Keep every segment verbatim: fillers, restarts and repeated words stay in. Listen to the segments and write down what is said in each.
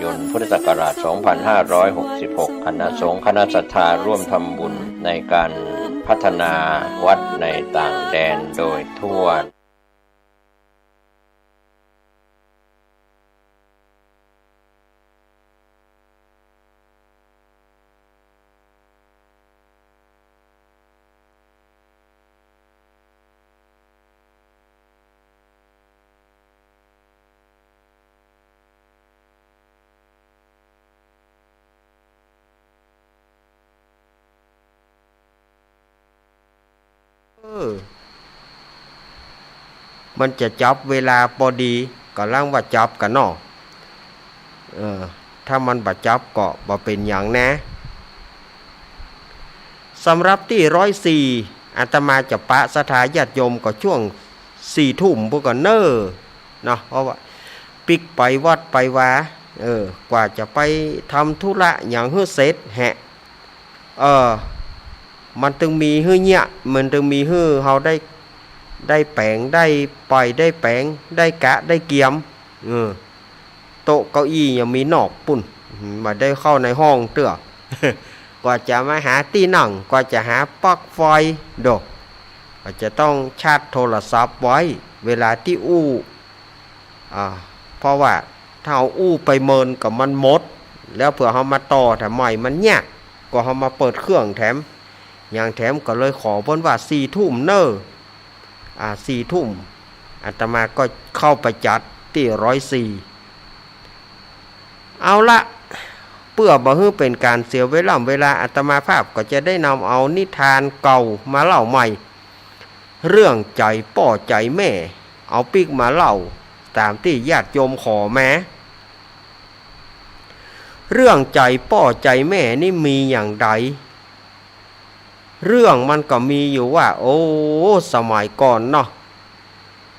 ยน พุทธศักราช สองพันห้าร้อยหกสิบหก คณะสงฆ์คณะศรัทธาร่วมทำบุญในการพัฒนาวัดในต่างแดนโดยทั่ว เออ มันจะจับเวลาปอดี ก่ำลังว่าจับกั๋นเนาะ เออ ถ้ามันบ่จับก็บ่เป๋นหยังนะ สำหรับตี้ร้อยสี่ อาตมาจะปะศรัทธาญาติโยมก็ช่วงสี่ทุ่มพู้นก่อนเน่อ เนาะ เพราะว่าปิ๊กไปวัดไปวา เออ กว่าจะไปทำธุระหยังหื้อเสร็จแหะ เออ มันตึงมีหื้อเยียะ มันตึงมีหื้อเฮาได้ ได้แป๋ง ได้ไป ได้แป๋ง ได้กะ ได้เกียม เออ โต๊ะเก้าอี้ยังมีนอกปู้น บ่ได้เข้าในห้องเตื้อ กว่าจะมาหาตี้นั่ง กว่าจะหาปลั๊กไฟ โด ก็จะต้องชาร์จโทรศัพท์ไว้ เวลาตี้อู้ อ่า เพราะว่าถ้าเอาอู้ไปเมินก็มันหมด แล้วเผื่อเฮามาต่อแถมใหม่มันยาก ก็เฮามาเปิดเครื่องแถม อย่างแถมก็เลยขอเปิ้นว่าสี่ทุ่มเน่อ อ่า สี่ทุ่ม อาตมาก็เข้าไปจัดตี้ร้อยสี่ เอาละ เปื้อบ่หื้อเป๋นก๋านเสียเวล่ำเวลา อาตมาภาพก็จะได้นำเอานิทานเก่ามาเล่าใหม่ เรื่องใจ๋ป้อใจ๋แม่ เอาปิ๊กมาเล่าต๋ามตี้ญาติโยมขอมา เรื่องใจ๋ป้อใจ๋แม่นี่มีอย่างใด เรื่องมันก็มีอยู่ว่า โอ้ สมัยก่อนเนาะ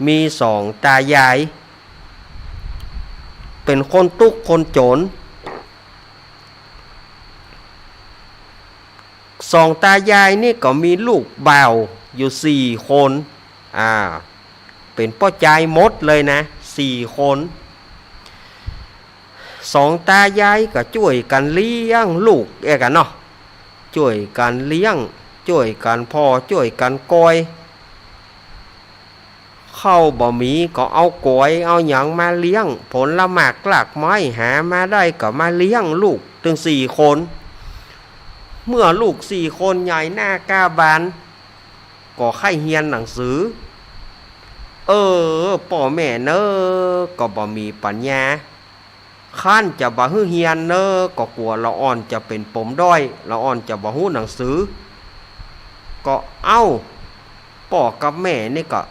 มีสองต๋ายาย เป๋นคนตุ๊กข์คนจ๋น สองต๋ายายนี่ก็มีลูกบ่าวอยู่สี่คน อ่า เป๋นป้อจายหมดเลยนะ สี่คน สองต๋ายายก็จ้วยกั๋นเลี้ยงลูกเอี้ยกั๋นเนาะ จ้วยกั๋นเลี้ยง จ้วยกั๋นผ่อ จ้วยกั๋นกอย ข้าวบ่มีก็เอาก๋วยเอาหยังมาเลี้ยง ผลหมากรากไม้หามาได้ก็มาเลี้ยงลูกตึงสี่คน เมื่อลูกสี่คนใหญ่หน้าก้าบาน ก็ใค่เฮียนหนังสือ เออ ป้อแม่เน่อ ก็บ่มีปัญญา คร้านจะบ่หื้อเฮียนเน่อ ก็กั๋วละอ่อนจะเป๋นปมด้อย ละอ่อนจะบ่ฮู้หนังสือ ก็เอ้า ป้อกับแม่นี่ก็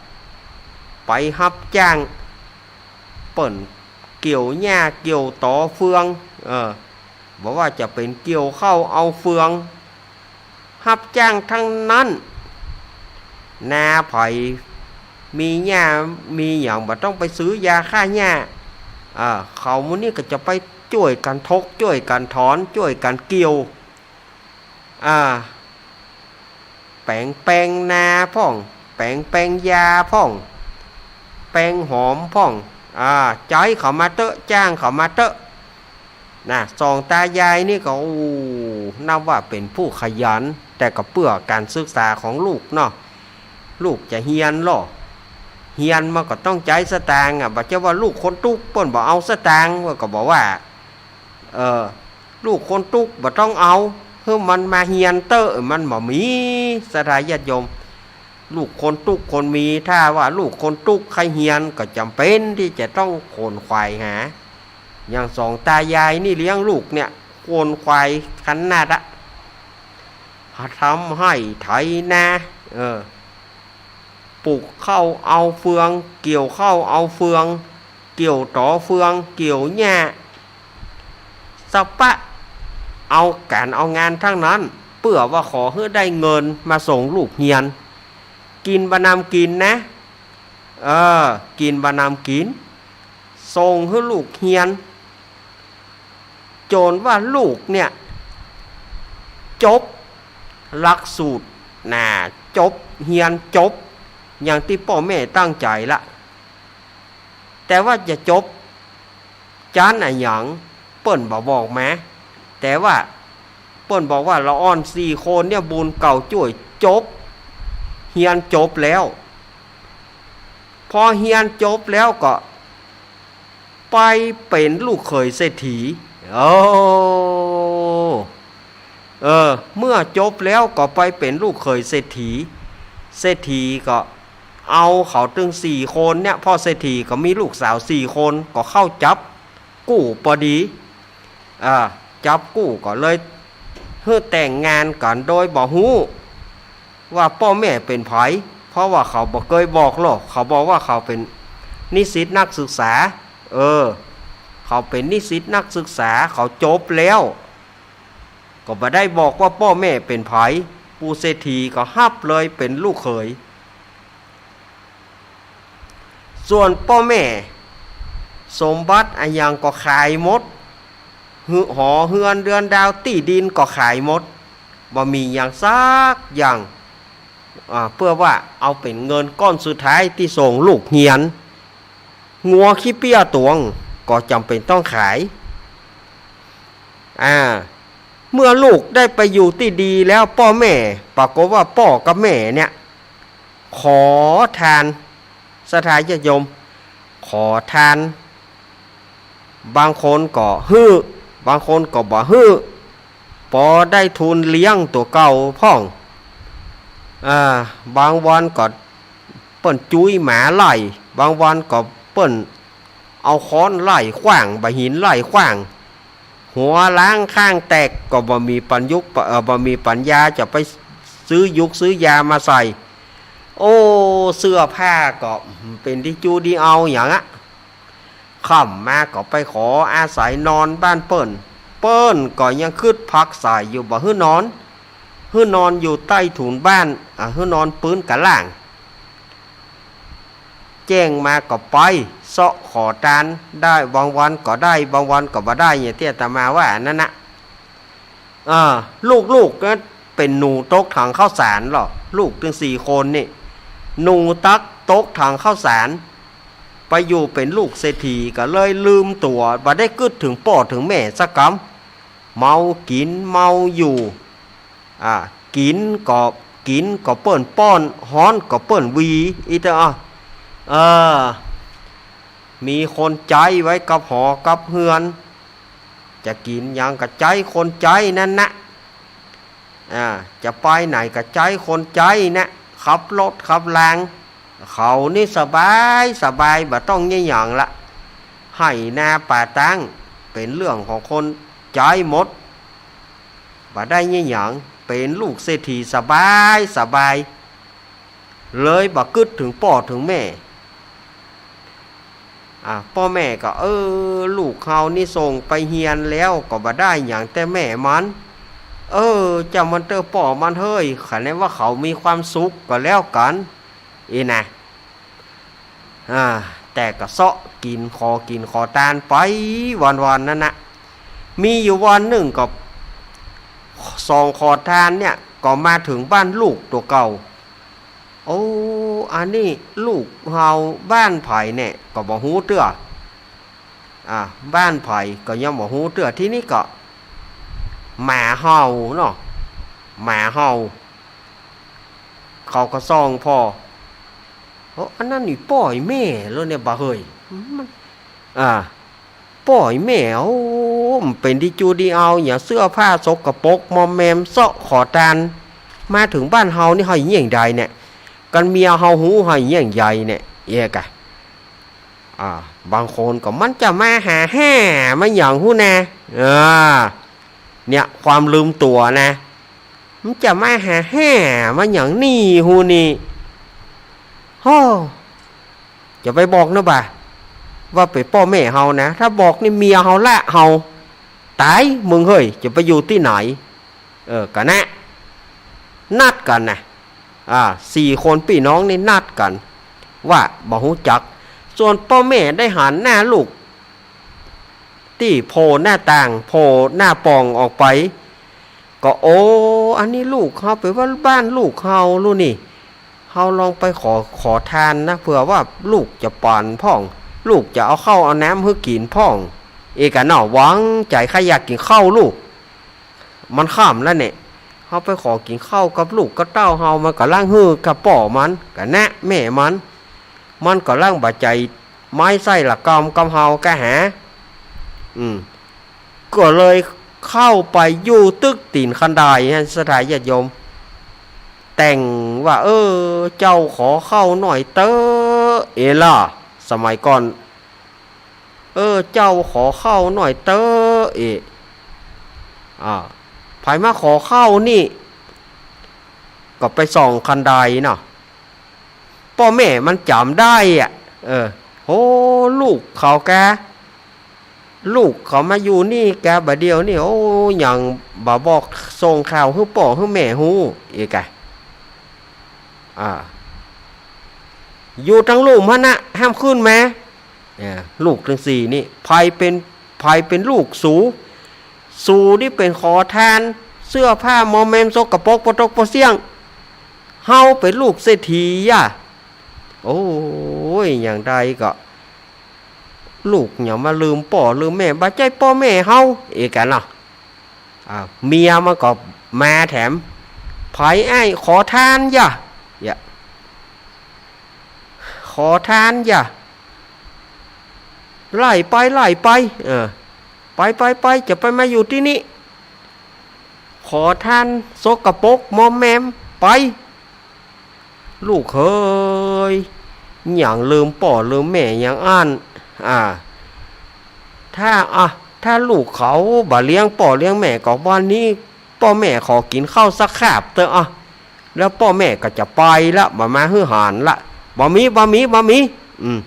ไปฮับจ้าง เปิ้นเกี่ยวหญ้าเกี่ยวตอเฟือง เออ บ่ว่าจะเป๋นเกี่ยวข้าวเอาเฟือง ฮับจ้างตึงนั้น นาใผมีหญ้ามีหยังบ่ต้องไปซื้อยาฆ่าหญ้า อ่า เขาหมู่นี้ก็จะไปจ้วยกั๋นถก จ้วยกั๋นถอน จ้วยกั๋นเกี่ยว อ่า แป๋งแปงนาพ่อง แป๋งแปงยาพ่อง แปงหอมพ่อง อ่า ใจ๊เขามาเต๊อะ จ้างเขามาเต๊อะ นะ สองต๋ายายนี่ก็ โอ้ นับว่าเป๋นผู้ขยัน แต่ก็เปื้อก๋านศึกษาของลูกเนาะ ลูกจะเฮียนลอ เฮียนมันก็ต้องใจ๊สตางค์อะ บ่ใจ้ว่าลูกคนตุ๊กเปิ้นบ่เอาสตางค์ เปิ้นก็บ่ว่า เออ ลูกคนตุ๊กบ่ต้องเอา หื้อมันมาเฮียนเต๊อะ มันบ่มี ศรัทธาญาติโยม ลูกคนตุ๊กคนมี ถ้าว่าลูกคนตุ๊กใค่เฮียนก็จ๋ำเป๋นตี้จะต้องขวนขวายหา อย่างสองต๋ายายนี่เลี้ยงลูกเนี่ย ขวนขวายขนาดอะ ทำไฮ่ไถนา เออ ปลูกข้าวเอาเฟือง เกี่ยวข้าวเอาเฟือง เกี่ยวตอเฟือง เกี่ยวหญ้า สะปะ เอาก๋านเอางานตึงนั้น เปื้อว่าขอหื้อได้เงินมาส่งลูกเฮียน กิ๋นบ่นำกิ๋นนะ เออ กิ๋นบ่นำกิ๋น ส่งหื้อลูกเฮียน จ๋นว่าลูกเนี่ย จบหลักสูตร น่ะ จบ เฮียนจบ อย่างตี้ป้อแม่ตั้งใจ๋ละ แต่ว่าจะจบ จั๊นอะหยัง ปิ้นบ่บอกมา แต่ว่าปิ้นบอกว่าละอ่อนสี่คนเนี่ยบุญเก่าจ้วยจบ เฮียนจบแล้ว พอเฮียนจบแล้วก็ไปเป๋นลูกเขยเศรษฐี โอ้ เออ เมื่อจบแล้วก็ไปเป๋นลูกเขยเศรษฐี เศรษฐีก็เอาเขาตึงสี่คนเนี่ย พ่อเศรษฐีก็มีลูกสาวสี่คน ก็เข้าจับกู้ปอดี อ่า จับกู้ก็เลยหื้อแต่งงานกั๋นโดยบ่ฮู้ว่าป้อแม่เป๋นใผ เพราะว่าเขาบ่เกยบอกหรอก เขาบอกว่าเขาเป๋นนิสิตนักศึกษา เออ เขาเป๋นนิสิตนักศึกษา เขาจบแล้ว ก็บ่ได้บอกว่าป้อแม่เป๋นใผ ปู่เศรษฐีก็ฮับเลยเป๋นลูกเขย ส่วนป้อแม่สมบัติอะหยังก็ขายหมด หื้อหอเฮือนเดือนดาวตี้ดินก็ขายหมด บ่มีหยังสักอย่าง อ่า เปื้อว่าเอาเป๋นเงินก้อนสุดท้ายตี้ส่งลูกเฮียน งัวขี้เปี้ยตวงก็จ๋ำเป๋นต้องขาย อ่า เมื่อลูกได้ไปอยู่ตี้ดีแล้ว ป้อแม่ ปรากฏว่าป้อกับแม่เนี่ย ขอทาน ศรัทธาญาติโยม ขอทาน บางคนก็หื้อ บางคนก็บ่หื้อ ปอได้ทุนเลี้ยงตั๋วเก่าพ่อง อ่า บางวันก็เปิ้นจุ๊ยหมาไล่ บางวันก็เปิ้นเอาค้อนไล่ขว้าง บ่าหินไล่ขว้าง หัวล้างข้างแตก ก็บ่มีปัญญา เอ่อ บ่มีปัญญาจะไปซื้อยุกซื้อยามาใส่ โอ้ เสื้อผ้าก็เป๋นตี้จู้ตี้เอาหยังอะ ค่ำมาก็ไปขออาศัยนอนบ้านเปิ้น เปิ้นก็ยังกึ๊ดผักใส่อยู่ บ่หื้อนอน หื้อนอนอยู่ใต้ถุนบ้าน อ่ะ หื้อนอนปื๊นก้าล่าง แจ้งมาก็ไปเซาะขอตานได้ บางวันก็ได้ บางวันก็บ่ได้ อย่างตี้อาตมาว่านั้นนะ อ่า ลูกๆ ก็เป๋นหนูตกถังข้าวสารลอ ลูกตึงสี่คนนี่ หนูตักตกถังข้าวสาร ไปอยู่เป๋นลูกเศรษฐีก็เลยลืมตั๋ว บ่ได้กึ๊ดเถิงป้อเถิงแม่สักกำ เมากิ๋นเมาอยู่ อ่า กิ๋นก็ กิ๋นก็เปิ้นป้อน ฮ้อนก็เปิ้นหวี อีเตอ เออ มีคนใจ๊ไว้กับหอกับเฮือน จะกิ๋นหยังก็ใจ๊คนใจ๊นั้นนะ อ่า จะไปไหนก็ใจ๊คนใจ๊นะ ขับรถขับราง เขานี่สบายสบาย บ่ต้องเยียะหยังละ ไฮ่นาป่าตาง เป๋นเรื่องของคนใจ๊หมด บ่ได้เยียะหยัง เป๋นลูกเศรษฐีสบายสบาย เลยบ่กึ๊ดเถิงป้อเถิงแม่ อ่า ป้อแม่ก็ เออ ลูกเฮานี่ส่งไปเฮียนแล้วก็บ่ได้หยังแต่แม่มัน เออ จ้างมันเต๊อะป้อมันเฮ้ย ขะแนว่าเขามีความสุขก็แล้วกั๋น อี้นะ อ่า แต่ก็เซาะกิ๋น ขอกิ๋นขอตานไปวันๆ นั้นนะ มีอยู่วันนึ่งก็ ส่องขอตานเนี่ย ก็มาเถิงบ้านลูกตั๋วเก่า โอ้ อันนี้ลูกเฮาบ้านใผแน่ ก็บ่ฮู้เตื้อ อ่า บ้านใผก็ยังบ่ฮู้เตื้อ ทีนี้ก็ หมาเห่าเนาะ หมาเห่า เขาก็ส่องผ่อ โอ้ อันนั้นนี่ป้อแม่แล้วเนี่ยบ่าเฮ้ย มัน อ่า ป้อแม่ โอ้ มันเป๋นตี้จู้ตี้เอา อย่างเสื้อผ้าสกปรกมอมแมม เซาะขอตาน มาเถิงบ้านเฮานี่เฮาเยียะหยังใดเนี่ย กั๋นเมียเฮาฮู้เฮาเยียะหยังใดเนี่ย เอ๊ะกะ อ่า บางคนก็ มันจะมาหาแฮ่มาหยังฮู้นา อ่า เนี่ย ความลืมตั๋วนะ มันจะมาหาแฮ่มาหยังนี่ฮู้นี่ โฮ้ จะไปบอกนะบ่า ว่าเป๋นป้อแม่เฮานะ ถ้าบอกนี่เมียเฮาละเฮา ต๋ายมึงเฮ้ย จะไปอยู่ตี้ไหน เออ กะนะ นัดกั๋นนะ อ่า สี่คนปี้น้องนี่นัดกั๋น ว่าบ่ฮู้จัก ส่วนป้อแม่ได้หันหน้าลูก ตี้โผล่หน้าต่าง โผล่หน้าป่องออกไป ก็ โอ้ อันนี้ลูกเฮา เป๋นว่าบ้านลูกเฮาลูกนี่ เฮาลองไปขอ ขอตานนะ เผื่อว่าลูกจะป๋านพ่อง ลูกจะเอาข้าวเอาน้ำหื้อกิ๋นพ่อง เอกะเนาะ หวังใจ๋ใค่อยากกิ๋นข้าวลูก มันค่ำแล้วเนี่ย เฮาไปขอกิ๋นข้าวกับลูกกับเต้าเฮา มันก่ำลังหื้อกับป้อมัน กับแนะแม่มัน มันก่ำลังบ่ใจ๋ไม้ใส้ละกำกับเฮาแกแห อืม ก็เลยเข้าไปอยู่ตึกตี๋นคันไดฮะ ศรัทธาญาติโยม แต่งว่า เออ เจ้าขอเข้าหน่อยเต๊อะ เอล่ะ สมัยก่อน เออ เจ้าขอเข้าหน่อยเต๊อะ เอ อ่า ใผมาขอเข้านี่ ก็ไปส่องคันไดเนาะ ป้อแม่มันจ๋ำได้อะ เออ โห ลูกเขาแก ลูกเขามาอยู่นี่แกบ่าเดี่ยวนี่ โอ้ ยังบ่บอกส่งข่าวหื้อป้อหื้อแม่ฮู้ เอกะ อ่า อยู่ตังลุ่มหั้นนะ ห้ามขึ้นมา เออ ลูกตังสี่นี่ ใผเป๋น ใผเป๋นลูกสู สูนี่เป๋นขอทาน เสื้อผ้ามอมแมมสกปรกปะตกปะเสี้ยง เฮาเป๋นลูกเศรษฐีย่า โอ้ย อย่างใดก็ ลูกอย่ามาลืมป้อลืมแม่ บ่ใจ้ป้อแม่เฮา เอกะเนาะ อ่า เมียมันก็มาแถม ใผอ้าย ขอทานย่า อย่า ขอทานย่า ไล่ไป ไล่ไป เออ ไป ไป ไป จะไปมาอยู่ตี้นี่ ขอทานสกปรกมอมแมม ไป ลูกเขย อย่างลืมป้อลืมแม่อย่างอั้น อ่า ถ้า อ่ะ ถ้าลูกเขาบ่เลี้ยงป้อเลี้ยงแม่ ก็วันนี้ป้อแม่ขอกิ๋นข้าวสักคาบเต๊อะ อ่ะ แล้วป้อแม่ก็จะไปละ บ่มาหื้อหานละ บ่มี บ่มี บ่มี อืม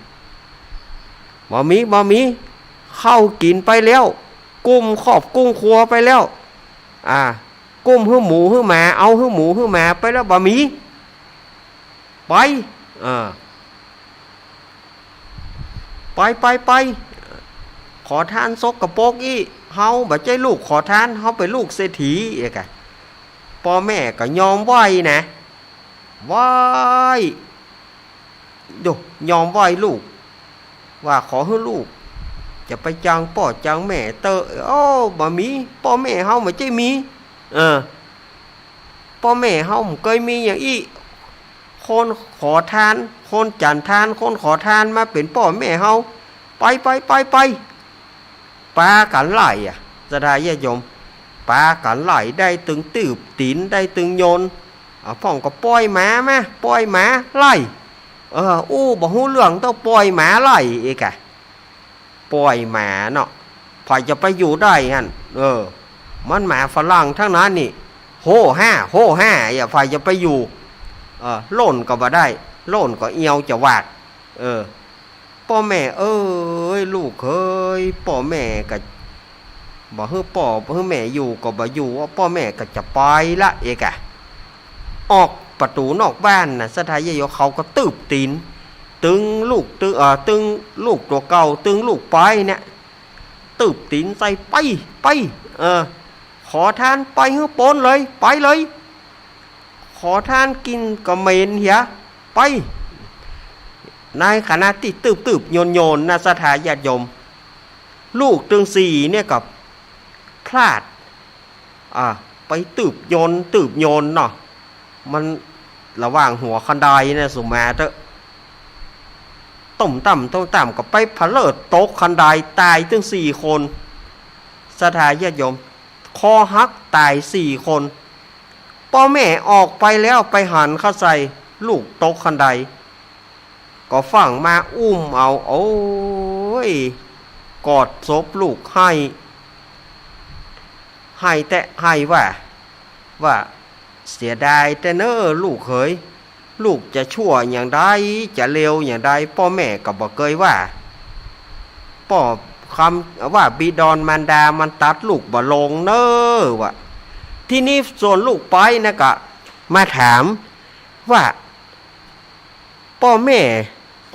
บ่มี บ่มี ข้าวกิ๋นไปแล้ว กุ้มครอบกุ้มครัวไปแล้ว อ่า กุ้มหื้อหมูหื้อหมา เอาหื้อหมูหื้อหมาไปแล้ว บ่มี ไป เออ ไป ไป ไป ขอทานสกปรกอี้ เฮาบ่ใจ้ลูกขอทาน เฮาเป๋นลูกเศรษฐี เอกะ ป้อแม่ก็ยอมไหว้นะ ไหว้ โย ยอมไหว้ลูก ว่าขอหื้อลูก จะไปจังป้อจังแม่เต๊อะ โอ้ บ่มี ป้อแม่เฮาบ่ใจ้มี เออ ป้อแม่เฮาบ่เกยมีอย่างอี้ คนขอทาน คนจันทาน คนขอทานมาเป๋นป้อแม่เฮา ไป ไป ไป ไป ปากั๋นไล่อะ ศรัทธาญาติโยม ปากั๋นไล่ ได้ตึงตืบตี๋น ได้ตึงโยน อ่ะ พ่องก็ป่อยหมามา ป่อยหมาไล่ เออ อู้บ่ฮู้เรื่อง ต้องป่อยหมาไล่ เอกะ ป่อยหมาเนาะ ใผจะไปอยู่ได้หั้น เออ มันหมาฝรั่งตังนั้นนี่ โฮ่ฮ่า โฮ่ฮ่า อย่า ใผจะไปอยู่ เออ โล่นก็บ่ได้ โล่นก็เอี่ยวจะหวาด เออ ป้อแม่เอ้ย ลูกเขย ป้อแม่ก็บ่หื้อป้อบ่หื้อแม่อยู่ก็บ่อยู่ ว่าป้อแม่ก็จะไปละ เอกะ ออกประตู๋นอกบ้านน่ะ ศรัทธาญาติโยม เขาก็ตืบตี๋น ตึงลูก ตึง เอ่อ ตึงลูกตั๋วเก่า ตึงลูกไปเนี่ย ตืบตี๋นใส่ ไป ไป เออ ขอทานไปหื้อป๊นเลย ไปเลย ขอทานกิ๋นก็เหม็นเหีย ไป ในขณะตี้ตืบๆ โยนๆ นะ ศรัทธาญาติโยม ลูกตึงสี่เนี่ยก็พลาด อ่า ไปตืบโยน ตืบโยนเนาะ มันระหว่างหัวคันไดนะ สุมาเต๊อะ ต้มต่ำ ต้มต่ำ ก็ไปผะเลิดตกคันได ต๋ายตึงสี่คน ศรัทธาญาติโยม คอหักต๋ายสี่คน ป้อแม่ออกไปแล้ว ไปหันเข้าใส่ลูกตกคันได ก็ฟั่งมาอุ้มเอา โอ้ย กอดศพลูกไห้ ไห้แต๊ไห้ว่า ว่า เสียดายแต๊เน่อลูกเขย ลูกจะชั่วอย่างใด จะเลวอย่างใด ป้อแม่ก็บ่เกยว่า ป้อ คำว่าบิดามารดามันตัดลูกบ่ลงเน่อ ว่า ทีนี้ส่วนลูกไปนะก็มาถามว่า ป้อแม่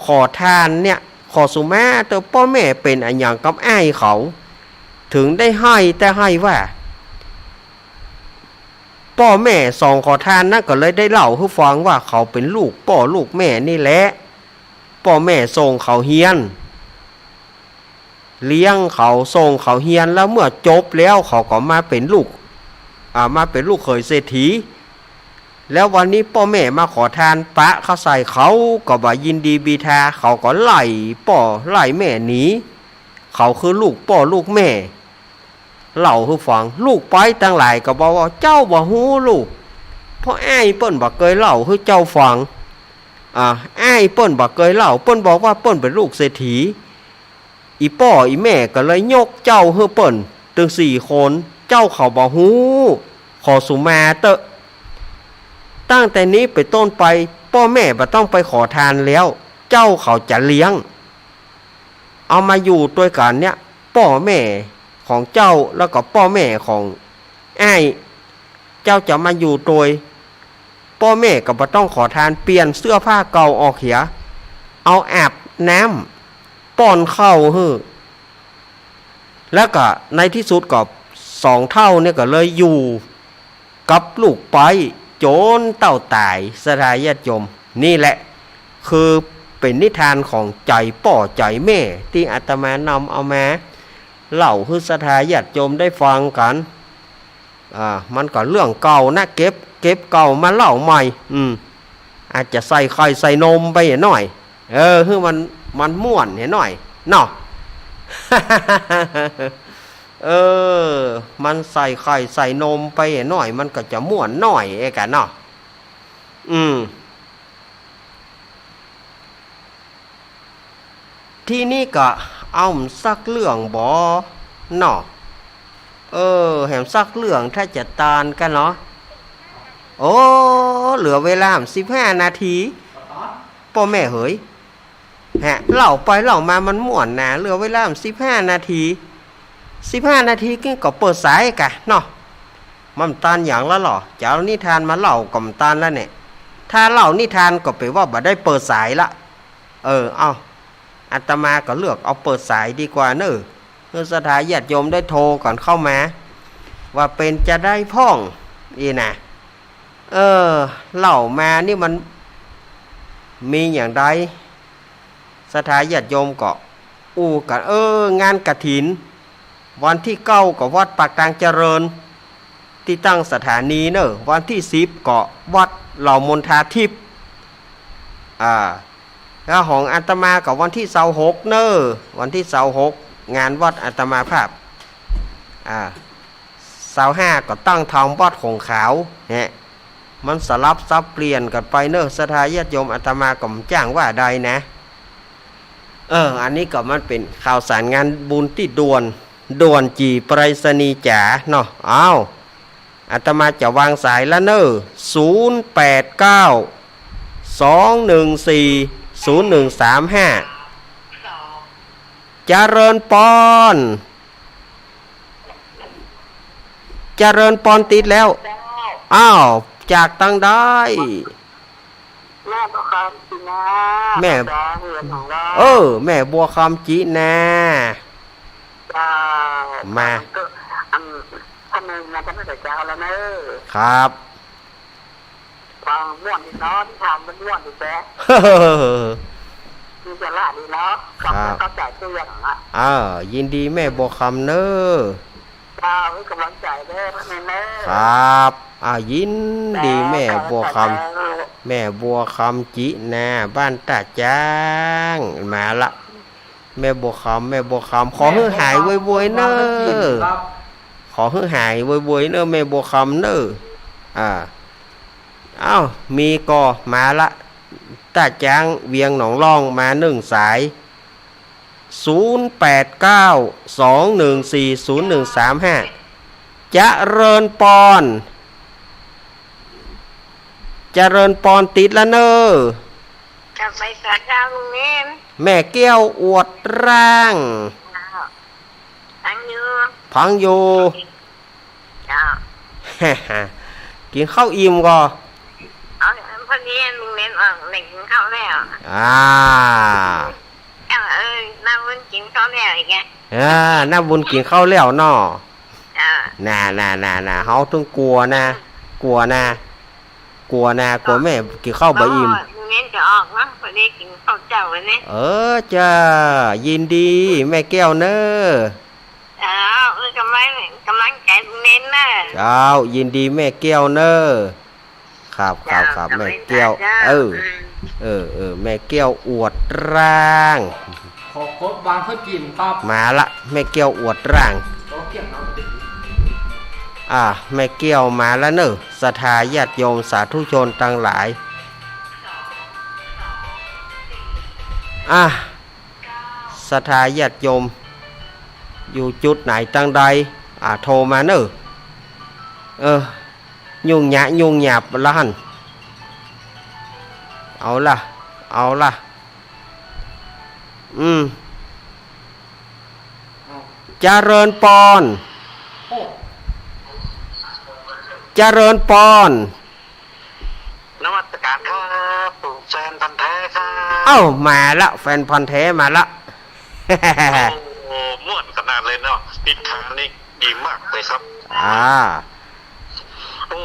ขอทานเนี่ย ขอสุมาเต๊อะ ป้อแม่เป๋นอะหยังกับอ้ายเขา ถึงได้ไห้แต๊ไห้ว่า ป้อแม่สองขอทานนั้นก็เลยได้เล่าหื้อฟังว่าเขาเป๋นลูกป้อลูกแม่นี่แหละ ป้อแม่ส่งเขาเฮียน เลี้ยงเขา ส่งเขาเฮียน แล้วเมื่อจบแล้วเขาก็มาเป๋นลูก อ่า มาเป๋นลูกเขยเศรษฐี แล้ววันนี้ป้อแม่มาขอทานปะเข้าใส่ เขาก็บ่ยินดีบีทา เขาก็ไล่ป้อไล่แม่หนี เขาคือลูกป้อลูกแม่ เล่าหื้อฟัง ลูกไปตังหลายก็บอกว่า เจ้าบ่ฮู้ลูก เพราะอ้ายเปิ้นบ่เกยเล่าหื้อเจ้าฟัง อ่า อ้ายเปิ้นบ่เกยเล่า เปิ้นบอกว่าเปิ้นเป๋นลูกเศรษฐี อี่ป้ออี่แม่ก็เลยยกเจ้าหื้อเปิ้นตึงสี่คน เจ้าเขาบ่ฮู้ ขอสูมาเต๊อะ ตั้งแต่นี้เป๋นต้นไป ป้อแม่บ่ต้องไปขอทานแล้ว เจ้าเขาจะเลี้ยง เอามาอยู่ตวยกั๋นเนี่ย ป้อแม่ของเจ้าแล้วก็ป้อแม่ของอ้าย เจ้าจะมาอยู่ตวย ป้อแม่ก็บ่ต้องขอทาน เปลี่ยนเสื้อผ้าเก่าออกเหีย เอาอาบน้ำ ป้อนข้าวหื้อ แล้วก็ในที่สุดก็สองเฒ่าเนี่ยก็เลยอยู่กับลูกไปจ๋นเต้าต๋าย ศรัทธาญาติโยม นี่แหละคือเป๋นนิทานของใจ๋ป้อใจ๋แม่ ตี้อาตมานำเอามาเล่าหื้อศรัทธาญาติโยมได้ฟังกั๋น อ่า มันก็เรื่องเก่านะ เก็บ เก็บเก่ามาเล่าใหม่ อืม อาจจะใส่ไข่ใส่นมไปหน้อย เออ หื้อมัน มันม่วนหน้อยเนาะ เออ มันใส่ไข่ใส่นมไปหน้อย มันก็จะม่วนหน้อยเอกะเนาะ อืม ทีนี้ก็เอาสักเรื่องบ่เนาะ เออ แหมสักเรื่องถ้าจะตานกั๋นเนาะ โอ้ เหลือเวลาสิบห้านาที ป้อแม่เหย ฮะ เล่าไปเล่ามามันม่วนนะ เหลือเวลาสิบห้านาที สิบห้านาทีก็เปิดสายกะเนาะ มันตานหยังละลอ จะเอานิทานมาเล่าก็บ่ตานละเนี่ย ถ้าเล่านิทานก็แปลว่าบ่ได้เปิดสายละ เออ เอา อาตมาก็เลือกเอาเปิดสายดีกว่าเน่อ หื้อศรัทธาญาติโยมได้โทรก่อนเข้ามา ว่าเป๋นจาใดพ่อง อี้นะ เออ เล่ามานี่มันมีอย่างใด ศรัทธาญาติโยมก็อู้กั๋น เออ งานกฐิน วันตี้เก้าก็วัดปากตางเจริญ ตี้ตั้งสถานีเน่อ วันตี้สิบก็วัดเหล่ามณฑาทิพย์ อ่า แล้วของอาตมาก็วันตี้ซาวหกเน่อ วันตี้ซาวหก งานวัดอาตมาภาพ อ่า ซาวห้าก็ตั้งธรรมวัดหงส์ขาว เนี่ย มันสลับสับเปลี่ยนกั๋นไปเน่อ ศรัทธาญาติโยม อาตมาก็บ่จ้างว่าใดนะ เออ อันนี้ก็มันเป๋นข่าวสารงานบุญตี้ด่วน ด่วนจี๋ไปรษณีย์จ๋าเนาะ อ้าว อาตมาจะวางสายละเน่อ ศูนย์แปดเก้า สองหนึ่งสี่ ศูนย์หนึ่งสามห้า เจริญปอน เจริญปอนติดแล้ว เจ้า อ้าว จากตังใด แม่บัวคำจินา แม่ อาจารย์เรือนของเรา เออ แม่บัวคำจินา เจ้า มา ก็ อัน ท่านหนึ่งนะ ท่านอาจารย์แล้วเนอะ ครับ ฟังม่วนดีเนาะ นิทานมันม่วนดีแท้ มีสาระดีเนาะ ฟังแล้ว ครับ เข้าใจ๋เตื้องอะ เออ ยินดีแม่บัวคำเน่อ เจ้า หื้อกำลังใจ๋เด้อ ท่านหนึ่งเนอะ ครับ อ่า ยินดีแม่บัวคำ เจ้า แม่บัวคำจินา บ้านต้าจ๊าง มาละ แม่บัวคำ แม่บัวคำ ขอหื้อหายไวๆเน่อ ขอหื้อหายไวๆเน่อ แม่บัวคำเน่อ อ่า เอ้า มีก่อ มาละ ต้าจ๊าง เวียงหนองล่อง มานึ่งสาย ศูนย์แปดเก้า สองหนึ่งสี่ ศูนย์หนึ่งสามห้า เจริญปอน เจริญปอนติดละเน่อ กลับไปสาเจ้าลุงเน้น แม่แก้วอวดร่าง เจ้า ฟังอยู่ ฟังอยู่ เจ้า กิ๋นข้าวอิ่มก่อ เอา พอดีลุงเน้นออกแหล่งกิ๋นข้าวแล้ว อ่า เจ้าเอ้ย น้าบุญกิ๋นข้าวแล้วอีกไง อ่า น้าบุญกิ๋นข้าวแล้วเนาะ เจ้า น่า น่า น่า น่า เฮาตึงกั๋วนะ กั๋วนะ กั๋วนะ กั๋วแม่กิ๋นข้าวบ่อิ่ม อ๋อ เม้นจะออกเนาะ วันนี้กิ๋นข้าวเจ๊าวันนี้ เออ จ้า ยินดี แม่แก้วเน่อ เจ้า เออ ก๋ำลัง ก๋ำลังใจ๋ลุงเน้นเน่อ เจ้า ยินดีแม่แก้วเน่อ ครับ ครับ เจ้า ครับ แม่แก้ว เจ้า เออ อืม เออ เออ แม่แก้วอวดร่าง ขอกดวางสักจิ่มครับ มาละ แม่แก้วอวดร่าง โอ้ เกี่ยงเนาะ อ่า แม่แก้วมาละเน่อ ศรัทธาญาติโยมสาธุชนตังหลาย อ่า ศรัทธาญาติโยม อยู่จุดไหนตังใด อ่า โทรมาเน่อ เออ ยุ่งยะ ยุ่งยาบละหั้น เอาละ เอาละ อืม เจริญปอน โอ้ เจริญปอน นมัสการครับ ผมแฟนพันธุ์แท้ครับ เอ้า มาละ แฟนพันธุ์แท้มาละ โอ้ ม่วนขนาดเลยเนาะ นิทานนี่ดีมากเลยครับ อ่า โอ้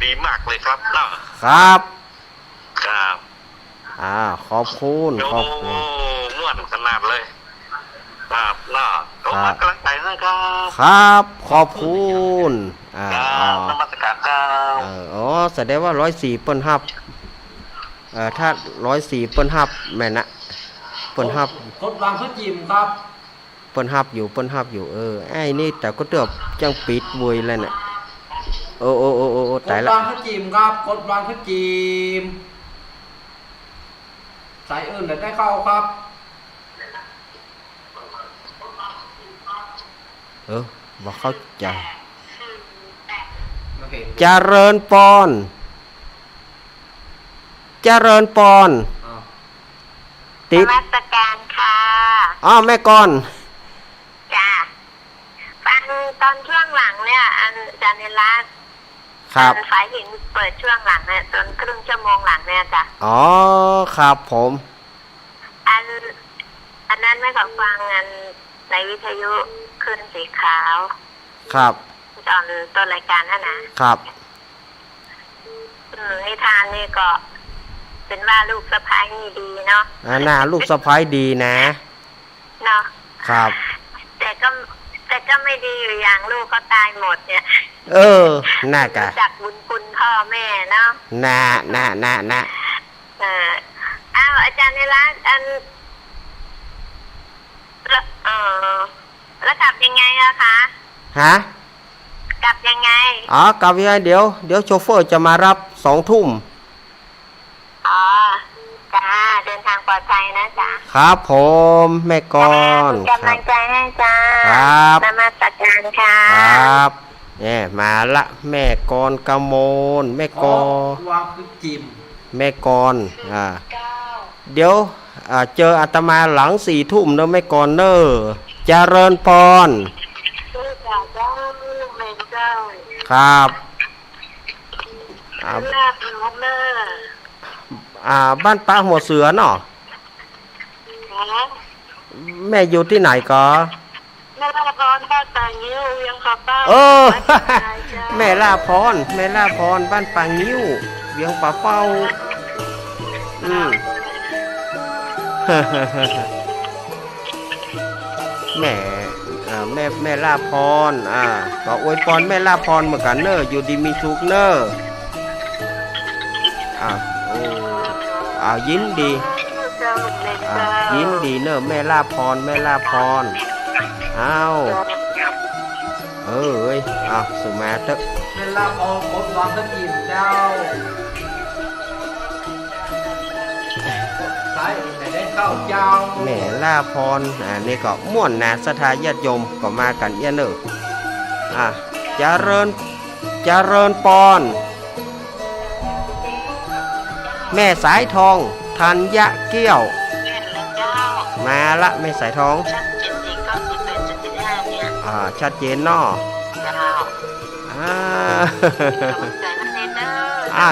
ดีมากเลยครับเนาะ ครับ ครับ อ่า ขอบคุณ โอ้ ขอบคุณ ม่วนขนาดเลย ครับเนาะ ผม ครับ ให้ก๋ำลังใจ๋นะครับ ครับ ขอบคุณ อ่า ครับ อ๋อ นมัสการครับ เออ อ๋อ แสดงว่าร้อยสี่เปิ้นฮับ เอ่อ ถ้าร้อยสี่เปิ้นฮับแม่นนะ เปิ้นฮับ กดวางสักจิ่มครับ เปิ้นฮับอยู่ เปิ้นฮับอยู่ เออ ไอ้นี่แต่ก็เตื้อยังปิดเวยแล้วเนี่ย โอ้ โอ้ โอ้ โอ้ โอ้ ต๋ายละ กดวางสักจิ่มครับ กดวางสักจิ่ม สายอื่นเดี๋ยวได้เข้าครับ เออ บ่เข้าใจ๋ โอเค เจริญปอน เจริญปอน อ้าว ติด นมัสการค่ะ อ้าว แม่กร จ้ะ ฟังตอนช่วงหลังเนี่ย อาจ๋ารย์นิรัตน์ ครับ อันฝ่ายหญิงเปิดช่วงหลังเนี่ย ตอนครึ่งชั่วโมงหลังเนี่ยจ้ะ อ๋อ ครับผม อัน อันนั้นแม่ก็ฟังอันในวิทยุคลื่นสีขาว ครับ ตอนต้นรายการนั่นนะ ครับ อืม นิทานนี่ก็เป็นว่าลูกสะใภ้นี่ดีเนาะ อ่า น่า ลูกสะใภ้ดีนะ เนาะ ครับ แต่ก็ แต่ก็ไม่ดีอยู่อย่างลูกก็ต๋ายหมดเนี่ย เออ น่ากะ รู้จักบุญคุณพ่อแม่เนาะ น่า น่า น่า น่า เออ อ้าว อาจ๋ารย์นิรัตน์ อัน แล้ว เออ แล้วกลับยังไงอะคะ ฮะ กลับยังไง อ๋อ กลับยังไง เดี๋ยว เดี๋ยวโชเฟอร์จะมารับสองทุ่ม อ๋อ จ้า เดินทางปลอดภัยนะจ๊ะ ครับผม แม่กร จ้า เป็นกำลังใจให้จ้า ครับ นมัสการค่ะ ครับ เนี่ย มาละ แม่กรกมล แม่กร อ๋อ วางคือจิ่ม แม่กร อ่า เดี๋ยว อ่า เจออาตมาหลังสี่ทุ่มเนอะ แม่กรเนอะ เจริญปอน เจ้า เจ้า ครับ อ่า ลาบหลวงเนอะ อ่า บ้านปะหัวเสือเนาะ ฮะ แม่อยู่ตี้ไหนกอ แม่ลาพร บ้านป่างิ้ว เวียงป่าเป้า เออ จังหวัดเชียงรายเจ้า แม่ลาพร แม่ลาพร บ้านป่างิ้ว เวียงป่าเป้า อืม แม่ อ่า แม่ แม่ลาพร อ่า ก็อวยปอนแม่ลาพรเหมือนกั๋นเน่อ อยู่ดีมีสุขเน่อ อ่า โอ้ อ่า ยินดี อ่า ยินดีเน่อ แม่ลาพร แม่ลาพร อ้าว เออ เอ้ย อ้าว สุมาเต๊อะ แม่ลาพร กดวางสักจิ่มเจ้า สายอื่นไม่ได้เข้าเจ้า แม่ลาพร อ่า นี่ก็ม่วนนะ ศรัทธาญาติโยมก็มากั๋นเอี้ยเน่อ อ่า เจริญ เจริญปอน แม่สายทอง ธัญญะเกี้ยว มาละ แม่สายทอง ชัดเจนดี เก้าสิบแปดจุดเจ็ดห้า เนี่ย อ่า ชัดเจนเนาะ เจ้า อ่า กำลังใจ๋มันเน้นเน่อ อ่ะ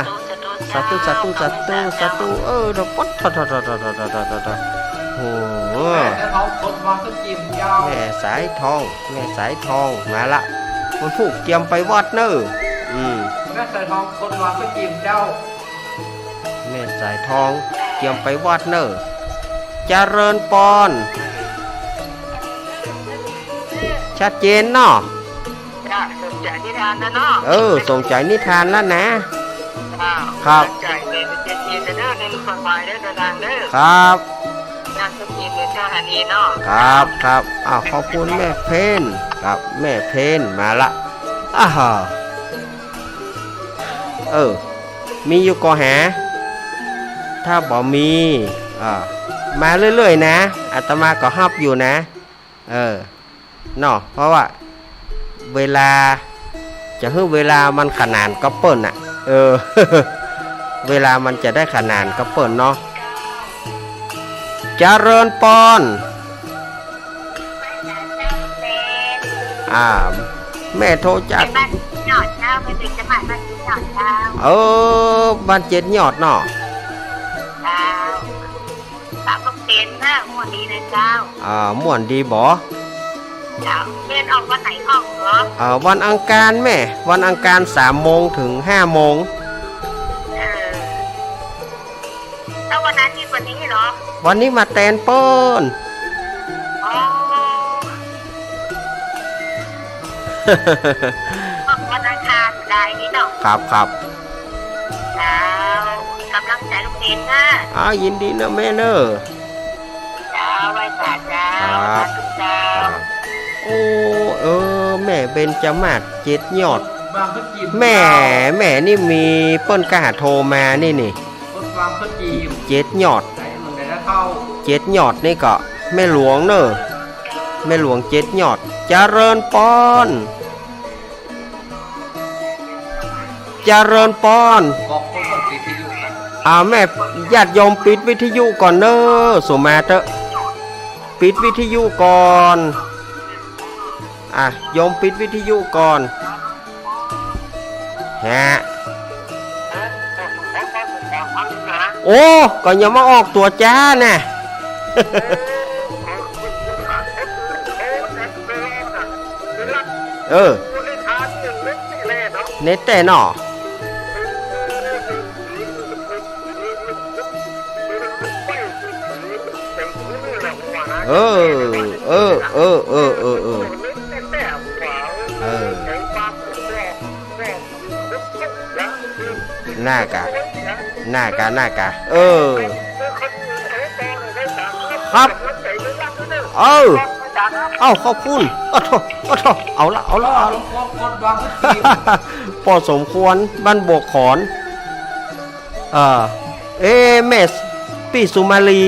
สาธุ สาธุ สาธุ สาธุ เออ เดี๋ยวปั๊ด โอ้โห แม่สายทอง กดวางสักจิ่มเจ้า แม่สายทอง แม่สายทอง มาละ วันพูกเกียมไปวัดเน่อ อืม แม่สายทอง กดวางสักจิ่มเจ้า แม่ ม่สายทอง เจียมไปวัดเน่อ เจริญปอน ชัดเจนเนาะ จ้ะ ส่งสายนิทานแล้วเนาะ เออ ส่งสายนิทานแล้วนะ อ้าว ครับ ส่งสายนิทานเด้อ เด้อ เด้อ เด้อ เด้อ ครับ จ้ะ ชัดเจนเด้อ เจ้าหาดีเนาะ ครับ ครับ อ้าว ขอบคุณแม่เพน ครับ แม่เพนมาละ อ้าว เออ มีอยู่ก่อหา ถ้าบ่มี อ่า มาเรื่อยๆ นะ อาตมาก็ฮับอยู่นะ เออ เนาะ เพราะว่าเวลา จะหื้อเวลามันขนานกับเปิ้นน่ะ เออ เวลามันจะได้ขนานกับเปิ้นเนาะ เจริญปอน อ่า แม่โทรจาก บ้านเจ็ดยอดเจ้า แม่เบญจมาศบ้านเจ็ดยอดเจ้า เออ บ้านเจ็ดยอดเนาะ เจ้า ฝากลูกเบญเน่อ ม่วนดีนะเจ้า อ่า ม่วนดีบ่ เจ้า เบญออกวันไหนออกเหรอ อ่า วันอังคารแม่ วันอังคารสามโมงถึงห้าโมง เออ แล้ววันอาทิตย์วันนี้เหรอ วันนี้มาแตนเปิ้น อ๋อ วันอังคารได้นี่เนาะ ครับ ครับ เจ้า กำลังใจ๋ลูกเบญนะ อ้าว ยินดีเน่อแม่เน่อ เจ้า ไหว้สาเจ้า ครับ สาธุเจ้า ครับ โอ้ เออ แม่เบญจมาศเจ็ดยอด แม่ แม่นี่มีเปิ้นก้าโทรมานี่นี่ เจ็ดยอด เจ็ดยอดนี่ก็แม่หลวงเน่อ แม่หลวงเจ็ดยอด เจริญปอน เจริญปอน อ่า แม่ ญาติโยมปิดวิทยุก่อนเน่อ สุมาเต๊อะ ปิดวิทยุก่อน อ่ะ โยมปิดวิทยุก่อน ฮะ โอ้ ก็ยังมาออกตั๋วจ้าน่ะ เออ เน็ตแต๊เนาะ เออ เออ เออ เออ เออ เออ น่ากะ น่ากะ น่ากะ เออ ครับ เออ เอ้า ขอบคุณ โอ้โธ่ โอ้โธ่ เอาละ เอาละ เอาละ พอสมควร บ้านบวกขอน เออ เอ๊ะ แม่ ปี้สุมาลี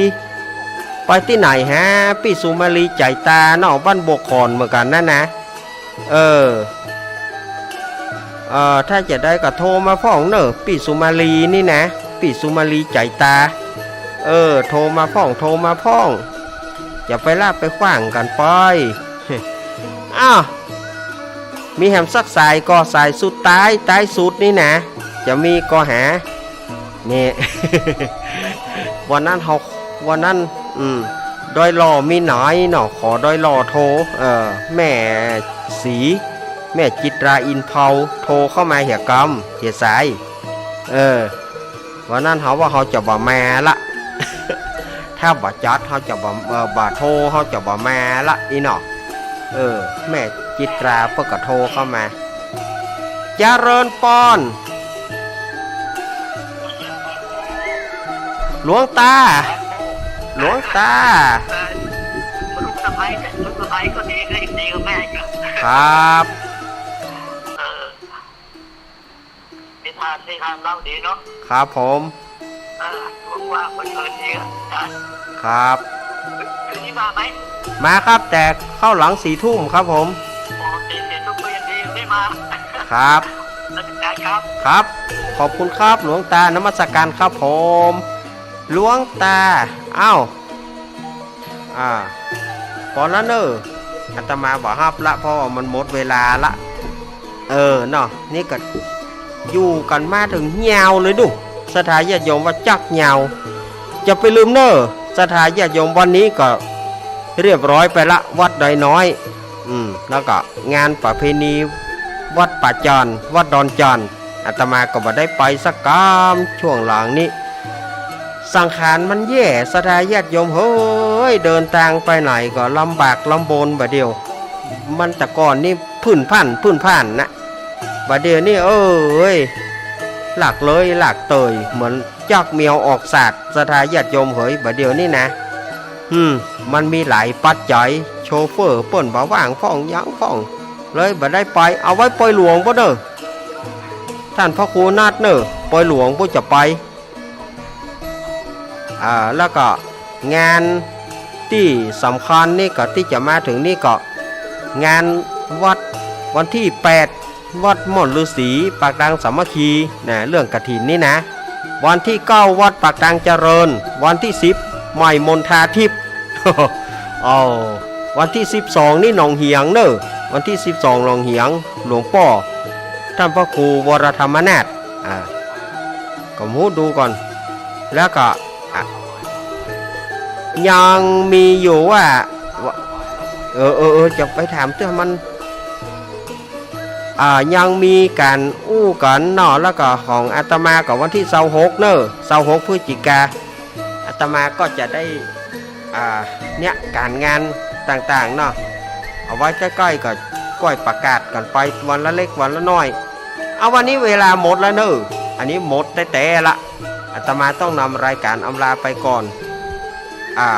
ไปตี้ไหนฮะ ปี้สุมาลี ใจ๋ตาเนาะ บ้านบวกขอนเหมือนกั๋นนั่นนะ เออ เออ ถ้าจะได้ก็โทรมาพ่องเน่อ ปี้สุมาลีนี่นะ ปี้สุมาลี ใจ๋ตา เออ โทรมาพ่อง โทรมาพ่อง จะไปลาบไปขว้างกั๋นไป อ้าว มีแหมสักสายก่อ สายสุดต๊าย ต๊ายสุดนี่นะ จะมีก่อหา นี่ วันนั้นเฮา วันนั้น อืม ดอยหล่อมีหนายเนาะ ขอดอยหล่อโทร เออ แม่ศรี แม่จิตราอินเภา โทรเข้ามาเหียกำ เหียสาย เออ วันนั้นเฮาว่าเฮาจะบ่มาละ ถ้าบ่จัดเฮาจะบ่ เอ่อ บ่โทร เฮาจะบ่มาละ อี้เนาะ เออ แม่จิตราเปิ้นก็โทรเข้ามา เจริญปอน หลวงตา หลวงตา ลูกสะใภ้เนี่ย ลูกสะใภ้ก็ดี ก็ดีกับแม่อีกอะ ครับ เออ นิทาน นิทานเล่าดีเนาะ ครับผม เออ ว่างๆ เพลินๆ ดีอะ ครับ คืนนี้มาไหม มาครับ แต่เข้าหลังสี่ทุ่มครับผม อ๋อ สี่ สี่ทุ่มก็ยังดี ไม่มา ครับ นมัสการครับ ครับ ขอบคุณครับ หลวงตา นมัสการครับผม หลวงตา อ้าว อ่า ปอละเน่อ อาตมาบ่ฮับละ เพราะว่ามันหมดเวลาละ เออ เนาะ นี่ก็อยู่กั๋นมาเถิงยาวเลยดู ศรัทธาญาติโยมว่าจักยาว จะไปลืมเน่อ ศรัทธาญาติโยม วันนี้ก็เรียบร้อยไปละ วัดดอยน้อย อืม แล้วก็งานประเพณีวัดป่าจอน วัดดอนจอน อาตมาก็บ่ได้ไปสักกำ ช่วงหลังนี้ สังขารมันแย่ ศรัทธาญาติโยมเหย เดินตางไปไหนก็ลำบากลำบนบ่าเดี่ยว มันแต่ก่อนนี่ผื่นผ่าน ผื่นผ่านนะ บ่าเดี่ยวนี่ เอ้ย หลากเลยหลากเตย เหมือนจักแมวออกสาด ศรัทธาญาติโยมเหย บ่าเดี่ยวนี่นะ อืม มันมีหลายปัจจัย โชเฟอร์เปิ้นบ่ว่างพ่องหยังพ่อง เลยบ่ได้ไป เอาไว้ปอยหลวงปู้นเน่อ ต้านพระครูนัดเน่อ ปอยหลวงปู้นจะไป อ่า แล้วก็งานตี้สำคัญนี่ก็ตี้จะมาเถิงนี่ก็ งานวัดวันตี้แปด วัดม่อนฤๅษี ปากตางสามัคคีนะ เรื่องกฐินนี่นะ วันตี้เก้า วัดปากตางเจริญ วันตี้สิบ ใหม่มณฑาทิพย์ เอา วันตี้สิบสอง นี่หนองเหียงเน่อ วันตี้สิบสอง หนองเหียง หลวงป้อต้านพระครูวรธรรมนาถ อ่า ก็หมู่ดูก่อน แล้วก็ อ่ะ ยังมีอยู่ว่า ว่า เออ เออ เออ จะไปถามเตื้อมัน อ่า ยังมีก๋านอู้กั๋นเนาะ แล้วก็ของอาตมาก็วันตี้ซาวหกเน่อ ซาวหกพฤศจิกา อาตมาก็จะได้ อ่า เนี่ย ก๋านงานต่างๆ เนาะ เอาไว้ใก้ๆ ก็ก้อยประกาศกั๋นไปวันละเล็กวันละน้อย เอา วันนี้เวลาหมดแล้วเน่อ อันนี้หมดแต๊ๆ ละ อาตมาต้องนำรายก๋านอำลาไปก่อน อ่า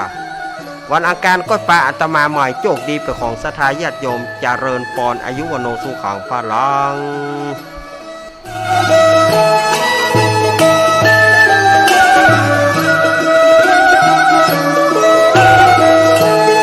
วันอังคารก้อยปะอาตมาใหม่ โจคดีเป๋นของศรัทธาญาติโยม เจริญปอน อายุวัณโณสุขังพลัง